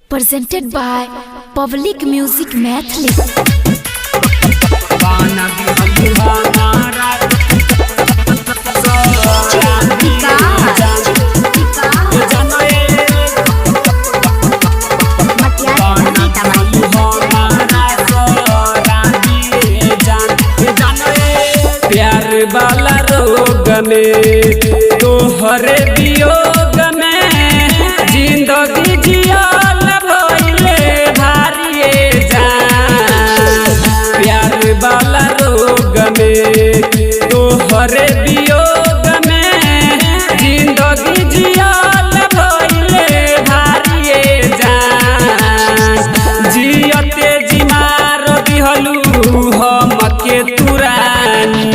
Presented by Public Music Mathli. प्यार वाला रोग में तोहरे वियोग में जिंदगी जियल भइले भारिए जान। प्यार वाला रोग में तोहरे वियोग में जिंदगी जियल भइले भारिए जान। जियते जिमार दिहलू हम के तुरानी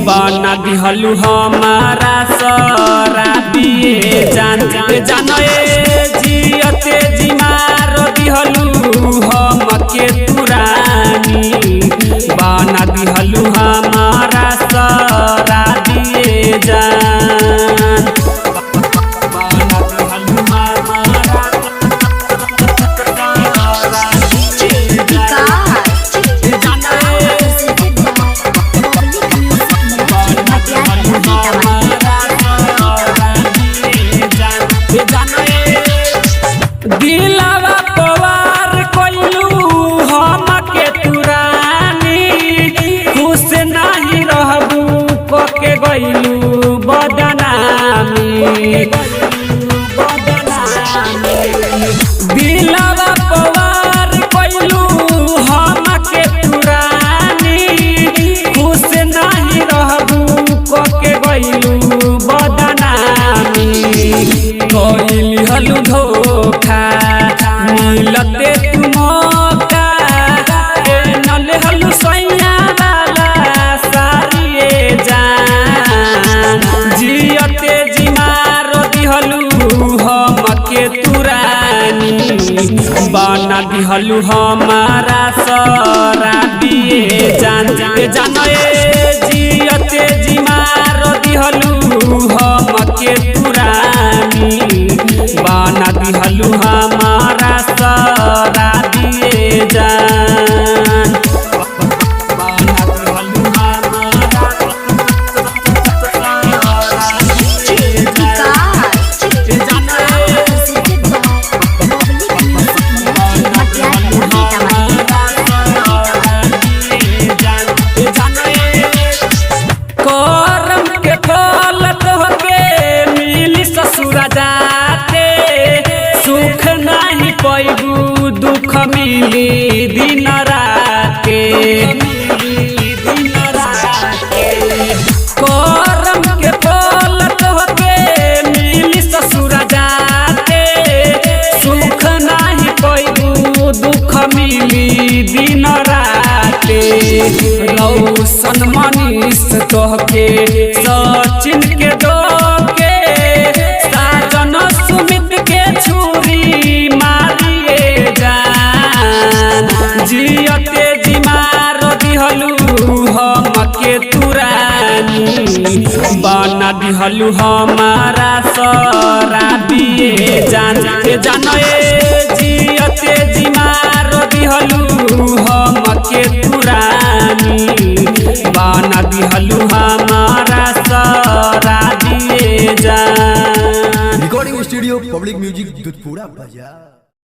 बना दिहलू हमारा सराबिए जान जान ए जियते जिमार दिहलू हम के तुरानी बना दिहलू हमारा सराबिए जान बना दिहलू हमारा दिलावा पवार कोइलू हम के तुरानी खुश नाही रहबू कके गइलू बदनामी। दिलावा पवार कोइलू हम के तुरानी खुश नाही रहबू कके गइलू बदनामी। कइली हलू धोखा मिलते तू मौका ए नले हलू सैया वाला सारिए जान। जियते जिमार दिहलू हम के तुरानी बना दिहलू हमारा सराबिए जान जान ए जियते जिमार दिहलू हम के तुरानी बना दिहलू हमारा सराबिए जान बना दिहलू हमारा करम के फल तोहके मिली ससुरा जाते सुख नाही पैबू दुख मिली दिन राते। करम के फल तोहके मिली ससुरा जाते सुख नाही पैबू दुख मिली दिन राते। रौशन मनीष तोहके सचिन के दोके साजन सुमित के छुरी मारिए जान। जियते जिमार दिहलू हम के तुरानी बना दिहलू हमारा सराबिए जान जान ए जियते जिमार दिहलू हम के तुरानी बना दिहलू हमारा सराबिए जान। Recording studio public music Dudhpura बाजार।